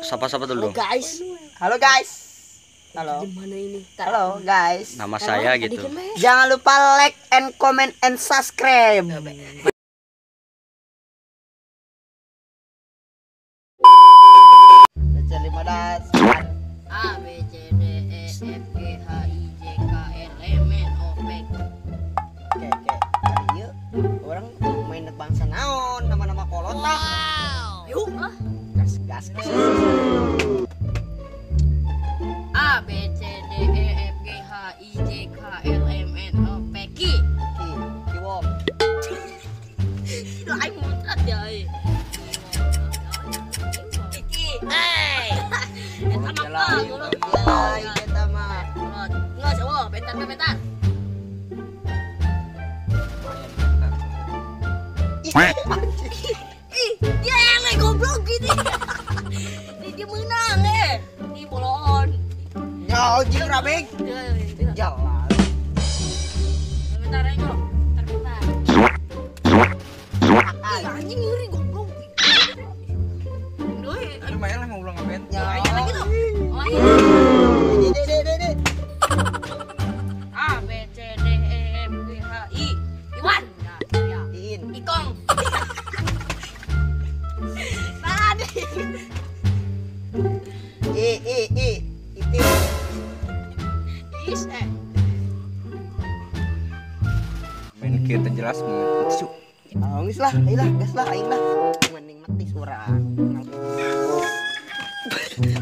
Sapa-sapa dulu. Halo guys. Halo guys. Halo. Gimana ini? Halo guys. Nama saya gitu. Jangan lupa like and comment and subscribe. A B C D E F G H I J K L M N O P. Oke oke. Ieu orang main bangsa naon nama-nama kolot tah. Yuk ah. Gas gas. A B C D E F G H I J K L M N O P Q. Q Kiwom. Aing muncrat ya euy. Kiki. Eh. Eta mah kolot. Eta mah. Kolot. Geus eueuh, bentar bentar. Ih, dia eleh goblok gini. Dia menang Di bolon. Ya anjing rabeg. Jalan. Bentar ayo. Bentar bentar. Ih, anjing ngeri goblok. Doi, lumayan lah mau ulang ngapain. Ya lagi tuh. Oh iya. D D D. A B C D E F G H I. Iwan. Ya. In. Ikong. Tadi. I I I Itin. Is eh. Main kieu teh jelas mun. Oh, geus lah, ayo lah, gas lah aing lah. Mending mati surang.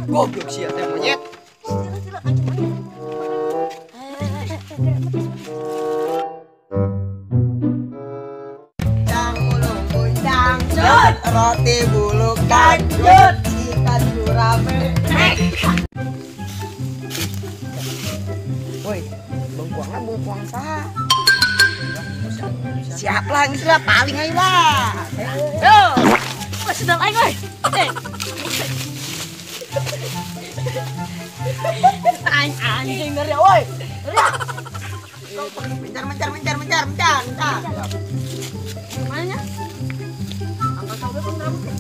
Goblok sia teh monyet. Sila sila anjing monyet. Cang mulung buncang cut, roti bulu kancut, ikan gurame. Woi, bengkuangna bengkuang saha? Siap lah, geus lah paling aing lah. Yo. Wah, sedang aing euy. Eh. Anjing ngeri woi. Mencar mencar mencar mencar mencar mencar. Gimana? Angkat tahu pun rambut.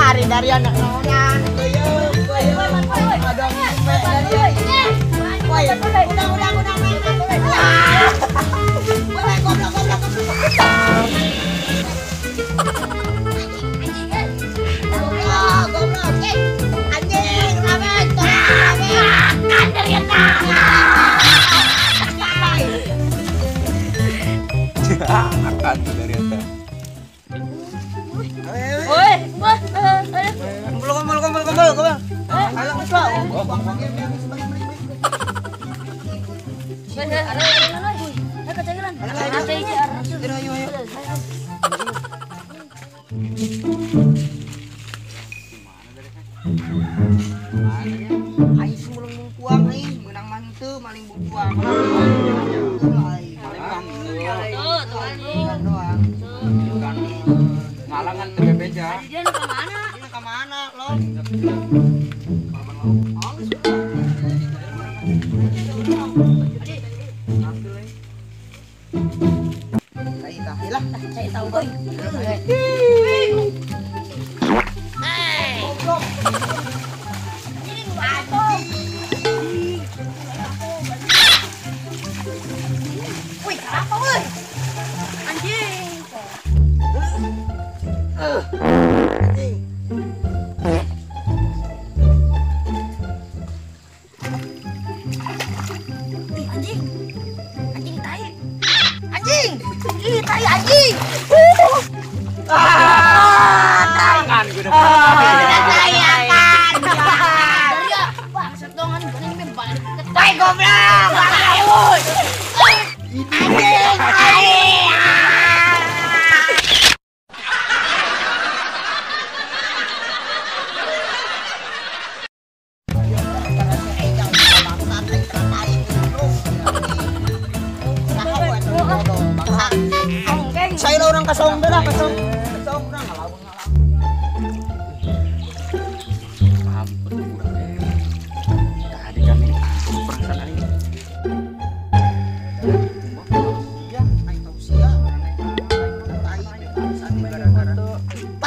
Hari dari anak nonan. Akan dari eta. Woi, wah, kumpul kumpul kumpul kumpul kumpul. Ayo geus lah. Ayo ayo. Aing mulung bungkuang aing meunang mah henteu maling bungkuang. Ngalangan teu bebeja. Dia nu ka mana? Dia ka mana, lo? Saya tahu boy. Wih, kenapa woi? Anjing. Anjing. Ih, anjing. Anjing tai. Anjing. Ih, tai anjing. Ah, tai. Kan gue udah Tai akan. Dari bangsat dong anjing ini balik. Tai goblok. Anjing, tai.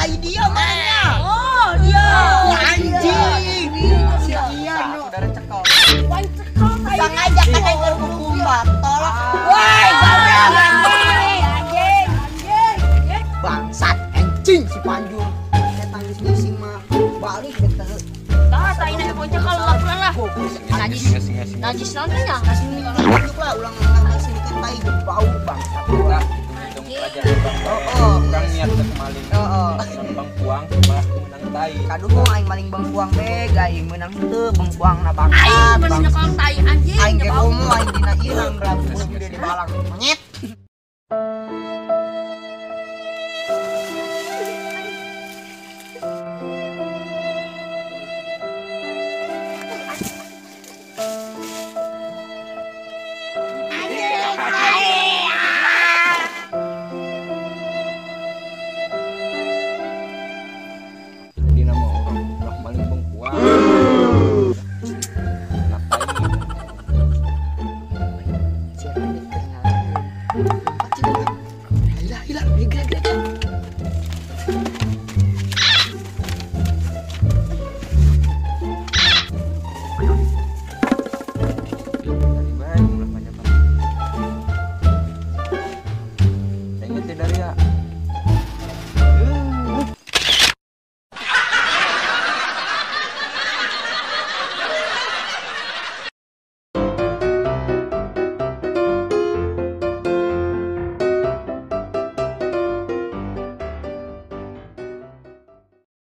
Tai dia mana? Oh, dia. Anjing. Si Ian nu Saudara cekel. Wah, cekel tai. Sengaja kan aing keur hukum batol. Woi, goblok anjing. Anjing. Anjing. Bangsat anjing si Panjul. Eta geus ngising mah balik deh teh. Tah, tai na poin cekel laporan lah. Najis. Najis nanti nya. Tunjuk lah ulang ngasih bikin tai bau bangsat. Nah, hitung pelajaran bang. Oh, Urang niat teh maling. Oh. Bangkuang malah menang tai. Kaduh aing maling bangkuang be, aing meunang teu bangkuang na bangsat. Aing bener nyekel tai anjing. Aing ge komo aing dina ieu nang belagu gede di balang. Monyet.